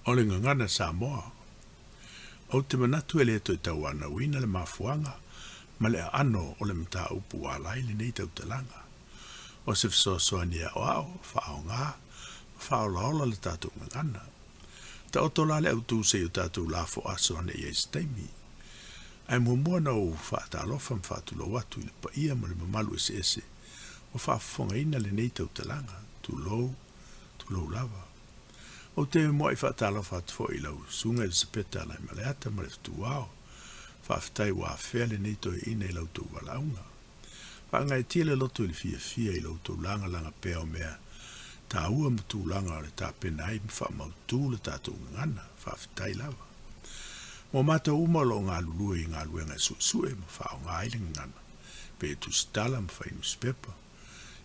O le Gagana Samoa. Ou te manatu e le toe tauanauina le mafuaaga ma le aano o le mataupu ua ala ai lenei tautalaga. O se fesoasoani e aoao, faaaoga ma faaolaola le tatou gagana. Taoto la le autu se i o tatou lafo aso ane i ai se taimi. Ae muamua ona ou faatalofa ma faatulou atu i le paia ma le mamalu eseese ua faafofogaina lenei tautalaga. Tulou, tulou lava. Ou te muai faatalofa atu foi i lau Susuga Elisapeta Alaimaleata ma le Fetuao. Faafetai ua afea lenei toeaina i la outou valaauga. Faagaeetia le loto i le fiafia i lo outou lagalaga pea o mea taua ma tulaga o le tapena ai ma faamautu le tatou gagana. Faafetai lava. Mo matou uma o lo o galulue i galuega e suesue ma faaaoga ai le gagana, pe e tusitala ma fai nusipepa,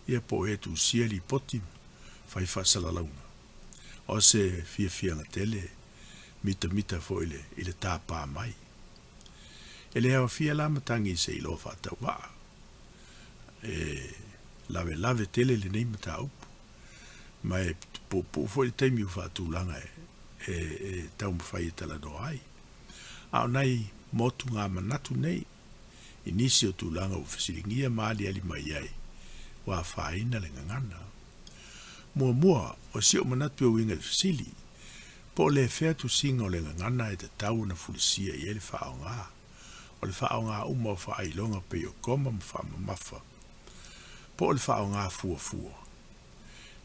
ia po o e tusia lipoti ma fai faasalalauga. O se fiafiaga tele, mitamita foi i le tapa mai. E le aofia la matagi se iloa faatauvaa. E lavelave tele lenei mataupu, ma e puupuu foi le taimi ua faatulaga e taumafai e talanoa ai. A o nai motugamanatu nei, i nisi o tulaga ua fesiligia ma aliali mai ai, ua afaina le gagana. Muamua, o si ou manatu e uiga i le fesili, po o le fea tusiga o le gagana e tatau ona fulisia i ai le faaaoga, o le faaaoga uma o faailoga pei o koma ma faamamafa, po o le faaaoga fuafua.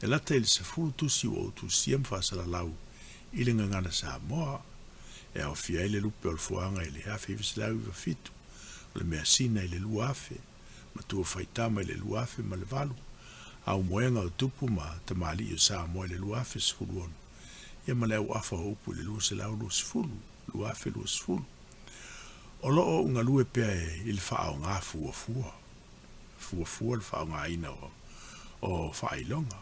E lata i le 10 tusi ua ou tusia ma faasalalau i le Gagana Samoa, e aofia ai le Lupe o le Fuaga i le 1997, o le Measina i le 2000, Matua Faitama i le 2008, Aumoega o Tupu ma Tamalii o Samoa i le 2016, ia ma le Auafa o Upu i le 220, 2020. O lo o ou galue pea i le faaaoga fuafua, fuafua le faaaogaina o faailoga.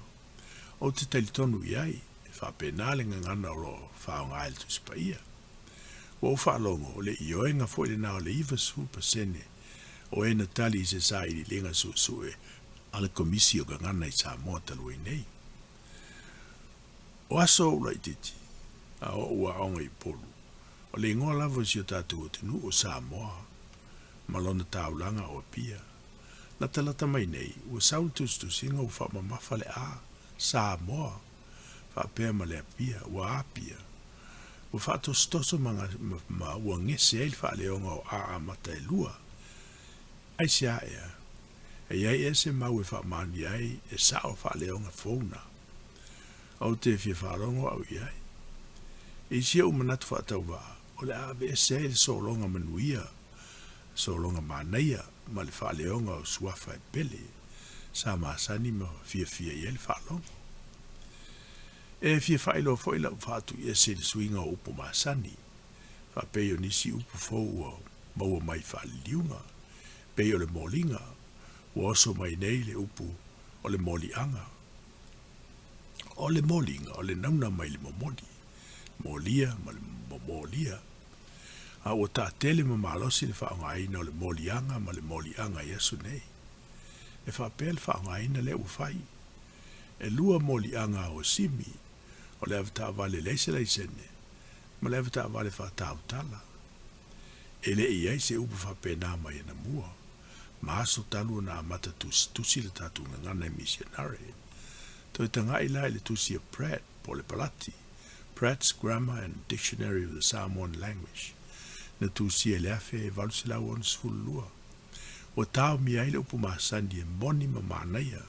Ou te talitonu i ai, e faapena le gagana o lo o faaaoga e le Tusi Paia. Ua ou faalogo, o le ioega foi lena o le 90% o e na tali i se sailiiliga suesue a le Komisi o Gagana i Samoa talu ai nei. O aso ou laitiiti, a o ou aoga i Upolu, o le igoa lava o si o tatou atunuu o Samoa ma lona taulaga o Apia. Latalata mai nei, ua sau le tusitusiga ua faamamafa le A, Samoa, faapea ma le Apia, ua Apia. Ua faatosotoso ma, ma, ma ua gese ai le faaleoga o A amata e lua. Aisea ea? E i ai ea se mau e faamaonia ai e sao faaleoga fou na? Ou te fia faalogo au i ai. I si ou manatu faatauvaa, o le a aveese ai le sologa manuia, sologa manaia ma le faaleoga o suafa e pele, sa masani ma fiafia i ai le faalogo. E fia faailoa foi lau faatuiese i le suiga o upu masani, faapei o nisi upu fou ua maua mai faaliliuga, pei o le moliga, ua oso mai nei le upu o le moliaga. O le moliga, o le nauna mai le momoli, molia ma le momolia. A ua taatele ma malosi le faaaogaina o le moliaga ma le moliaga i aso nei. E faapea le faaaogaina lea ua fai. E lua moliaga o Simi, o le avetaavale leai se laisene ma le avetaavale faatautala. E le i ai se upu faapena mai anamua, ma aso talu ona amata tusitusi le tatou gagana i misionare. Toe tagai la i le tusi a Pratt, po o le Palati, Pratt's Grammar and Dictionary of the Samoan Language, na tusia i le 1862. Ua taomia ai le upu masani e moni ma manaia,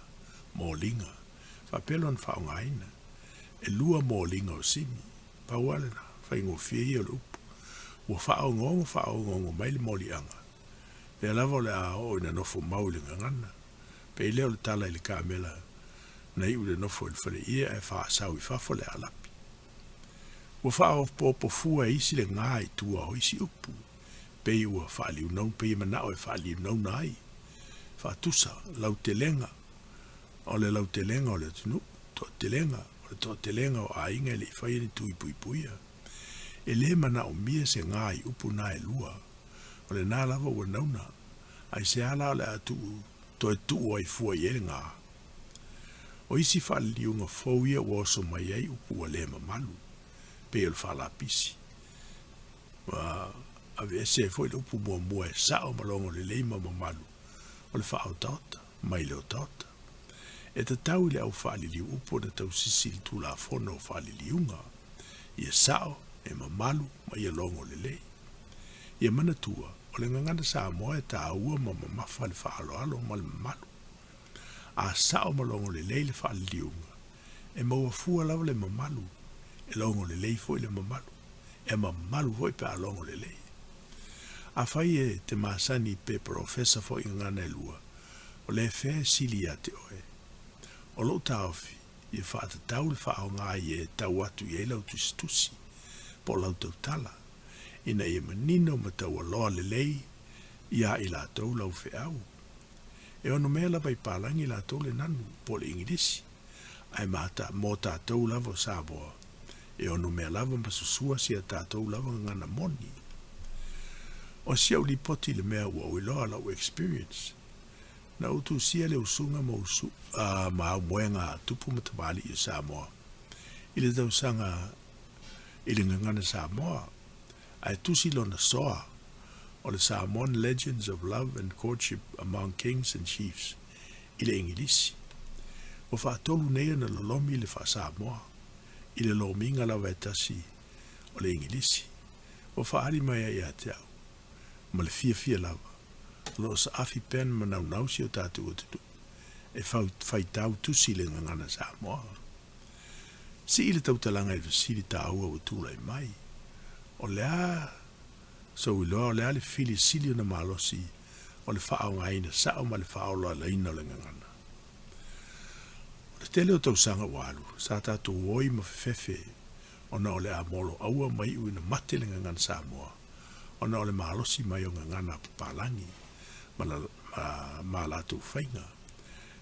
moliga, faapea lona faaaogaina. E lua moliga o Simi. Pau lava lena, faigofie ia o le upu. Ua faaongoongo faaongoongo mai le moliaga. Lea lava o le a oo ina nofo mau i le gagana. Pei lea o le tala i le kamela na iu i le nofo i le faleie ae faasau i fafo le aalapi. Ua faaopoopo fua e isi le ga i tua o isi upu, pei ua faaliunauna, pei e manao e faaliunauna ai. Faatusa, lautelega, o le lautelega o le atunuu, toatelega, o le toatelega o aiga e le i faia ni tui puipuia. E le manaomia se ga i upu na e lua, o lena lava ua nauna, aisea la o le a tuu toe tuu ai fua i ai le ga? O isi faaliliuga fou ia ua oso mai ai upu ua le mamalu, pei o le faalapisi. Ua aveese ai foi le upu muamua e sao ma logo lelei ma mamalu, o le faaotaota, mai le otaota. E tatau i le au faaliliu upu ona tausisi i le Tulafono o Faaliliuga, ia sao, e mamalu ma ia logo lelei. Ia manatua, o le gagana Samoa e taua ma mamafa le faaaloalo ma le mamalu. A sao ma logo lelei le faaliliuga, e maua fua lava le mamalu, e logo lelei foi le mamalu, e mamalu foi pe a logo lelei. Afai e te masani pe polofesa foi gagana e lua, o le fea e sili ia te oe? O lou taofi, ia faatatau le faaaoga i e tau atu i ai lau tusitusi, po o lau tautala, ina ia manino ma taualoa lelei iā i latou lau feau. E onomea lava i palagi latou le nanu po o le Igilisi, ae mo tatou lava o Samoa, e onomea lava ma susua si a tatou lava gagana moni. O si au lipoti i le mea ua ou iloa lau experience, na ou tusia le usuga ma usu, ma aumoega a tupu ma tamalii o Samoa i le tausaga i le gagana Samoa, ae tusi lona soa o le Samoan Legends of Love and Courtship Among Kings and Chiefs i le Igilisi. Ua faatolu nei ona lolomi le faa-Samoa i le lomiga lava e tasi o le Igilisi. Ua faaali mai ai ia te au, ma le fiafia lava, o lo o saafi pea na manaunau si o tatou atunuu e faitau tusi i le gagana Samoa. Sii le tautalaga i le fesili taua ua tulai mai, o le a sou iloa o le a le fili sili ona malosi o le faaaogaina sao ma le faaolaolaina o le gagana? O le tele o tausaga ua alu, sa tatou oi ma fefefe ona o le a moloaua ma iu ina mate le gagana Samoa ona o le malosi mai o gagana a papalagi ma, la, ma, ma latou faiga.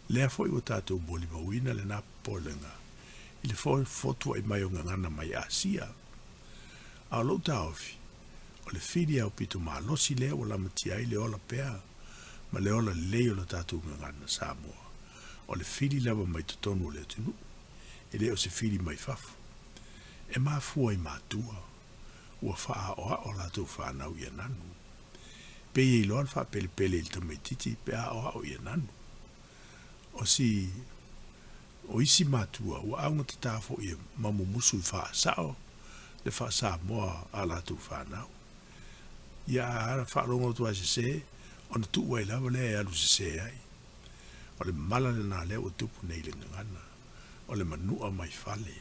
Lea foi ua tatou molimauina lena popolega i le fotuai mai o gagana mai Asia. A o lou taofi, o le fili aupito malosi lea ua lamatia ai le ola pea ma le ola lelei o le tatou gagana Samoa. O le fili lava mai totonu o le atunuu, e le o se fili mai fafo. E mafua i matua, ua faaaoao latou fanau ia nanu. Pei e iloa le faapelepele i le tamaititi pe aoao ia nanu. O si o isi matua ua augatatā foi e mamumusu i faasao le faasamoa a latou fanau. Ia a faalogo atu lava e sesē, ona tuu ai lava lea e alu sesē ai. O le mala lenā lea ua tupu nei i le gagana, o le manua mai fale.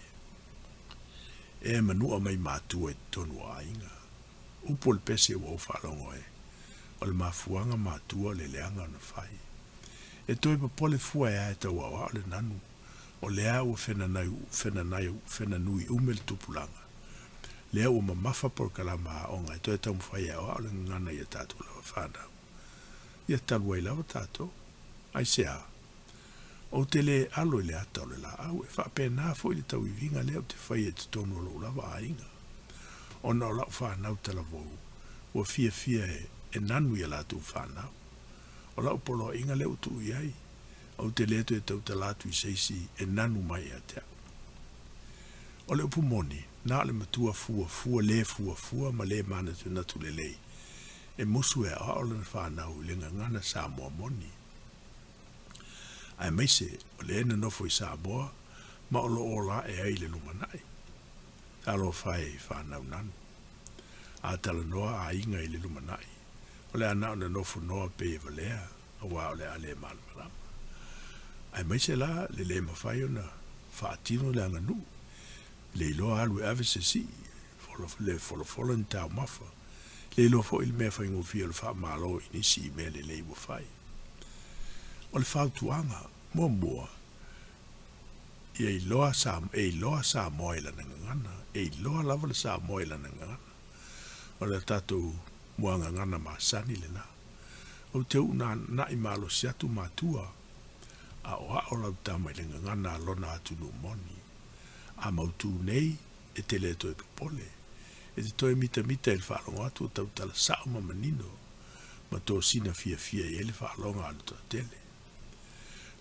E manua mai matua i totonu o aiga. Upu o le pese ua ou faalogo e, o le mafuaaga matua o le leaga ona fai. E toe popole fua e a e tau aoao le nanu, o lea ua fenanui ume le tupulaga. Lea ua mamafa polokalama aoga e toe taumafai e aoao le gagana ia tatou lava fanau. Ia talu ai lava tatou. Aisea? Ou te le alo i le ata o le laau, e faapena foi le tauiviga lea ou te faia i totonu o lou lava aiga. Ona o lau fanau talavou, ua fiafia e nanu ia latou fanau. O lau poloaiga lea ua tuu i ai, ou te le toe tautala atu i se isi e nanu mai ia te au. O le upu moni, na o le matua fuafua le fuafua ma le manatunatu lelei, e musu e aoao lana fanau i le gagana Samoa moni. Aemaise o le nonofo i Samoa ma o lo o ola ae ai i le lumanai. Talofa e i fanau nanu. A talanoa aiga i le lumanai, o le a na o nonofo noa pei e valea, auā o le a le malamalama. Aemaise la le le mafai ona faatino le aganuu, le iloa alu e ave se sii, le folafola ni taumafa, le iloa foi le mea faigofie o le faamalo i nisi i mea lelei ua fai. O le fautuaga, muamua, ia iloa e iloa Samoa i lana gagana, e iloa lava le Samoa i lana gagana. O le tatou muagagana masani lenā. Ou te uunanai malosi atu matua, aoao lau tama i le gagana a lona atunuu moni. A mautū nei, e te le toe popole. E te toe mitamita i le faalogo atu o tautala sao ma manino, ma tosina fiafia i ai le faaloga a le toatele.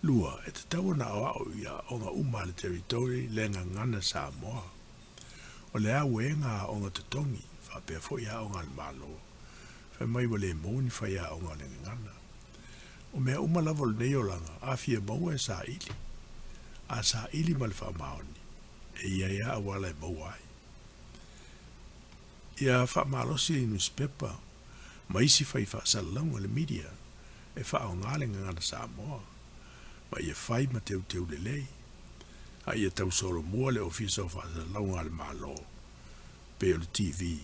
Lua, e tatau ona aoao i aoga uma a le Territory le gagana Samoa. O le a uega aoga totogi, faapea foi aoga a le Malo, fai mai ua le maua ni faiaoga o le gagana. O mea uma lava o lenei olaga, a fia maua e saili. A saili ma le faamaoni, e i ai lava auala e maua ai. Ia faamalosi le nusipepa ma isi fai faasalalauga, le media, e faaaoga le gagana Samoa, ma ia fai ma teuteu lelei, a ia tausolomua le Ofisa o Faasalalauga a le Malo, pei o le TV,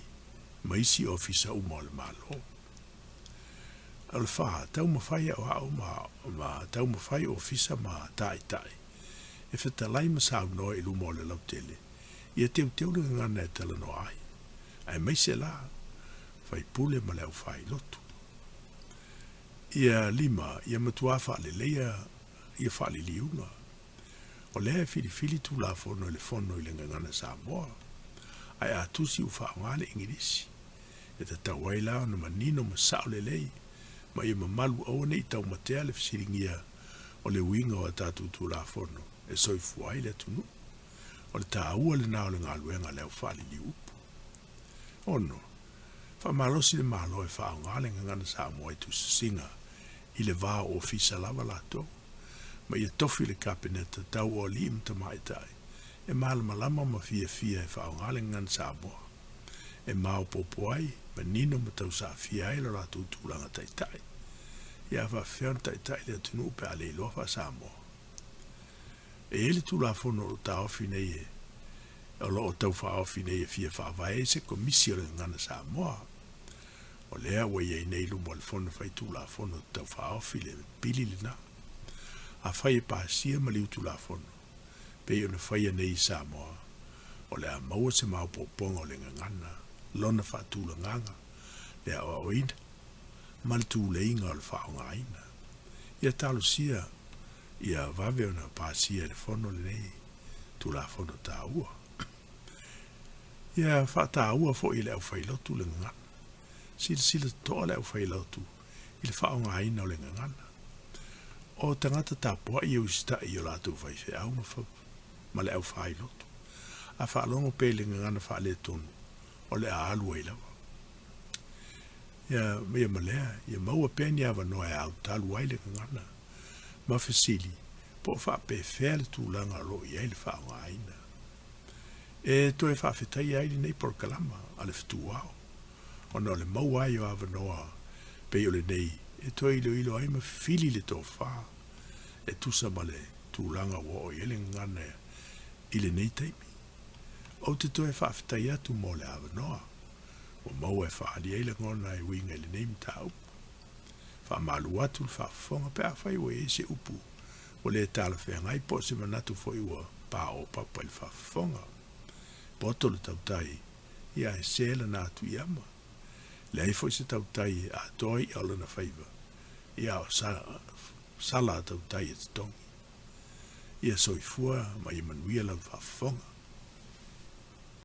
ma isi ofisa uma o le Malo. O le fa, taumafai aoao ma, ma taumafai ofisa ma taitai e fetalai ma saunoa i luma o le lautele, ia teuteu le gagana e talanoa ai, aemaise la faipule ma le aufailotu. Ia lima, ia matua faaleleia ia faaliliuga. O lea e filifili Tulafono i le Fono i le gagana Samoa, ae a tusi ua faaaoga le Igilisi, e tatau ai la ona manino ma sao lelei, ma ia mamalu aua ne i taumatea le fesiligia o le uiga o a tatou Tulafono e soifua ai le atunuu. O le taua lena o le galuega a le aufaaliliu upu. 6, Faamalosi le Malo e faaaoga le gagana Samoa i tusitusiga i le va o ofisa lava latou, ma ia tofi le Kapeneta tau o alii ma tamaitai e malamalama ma fiafia e faaaoga le gagana Samoa, e maopoopo ai, manino ma tausaafia ai lo latou tulaga taitai. Ia a faapefea ona taitai le atunuu pe a le iloa faa-Samoa? E i ai le Tulafono o lo o taofi nei e o lo o taufaaofi nei e fia faavae ai se Komisi o le Gagana Samoa. O lea ua i ai nei i luma o le Fono Faitulafono Taufaaofi le pili lena. Afai e pasia ma liu Tulafono, pei ona faia nei i Samoa, o le a maua se maopoopoga o le gagana, lona faatulagaga, le aoaoina, ma le tuleiga o le faaaogaina. Ia talosia ia vave ona pasia e le Fono lenei Tulafono taua. Ia faataua foi e le aufailotu le gagana. Silasila totoa le aufailotu i le faaaogaina o le gagana. O tagata tapuai e usitai i o latou faifeau ma, ma le aufailotu. A faalogo pea i le gagana faaletonu, o le a alu ai lava. Ia, ia ma lea, ia maua pea ni avanoa e autalu ai le gagana ma fesili po o faapefea le tulaga o lo o i ai le faaaogaina. E toe faafetaia ai lenei polokalama a le Fetuao, ona o le maua ai o avanoa pei o lenei e toe iloilo ai ma fili le tofa e tusa ma le tulaga ua oo i ai le gagana i lenei taimi. Ou te toe faafetai atu mo le avanoa ua maua e faaali ai lagona e uiga i lenei mataupu. Faamalu atu le faafofoga pe afai ua i ai se upu ua le talafeagai po o se manatu foi ua paopapa i le faafofoga. Poto le tautai, ia ae se lana atu i ama. Leai foi se tautai e atoa i'a o lana faiva, ia a o sala a tautai e totogi. Ia soifua ma ia manuia lau faafofoga.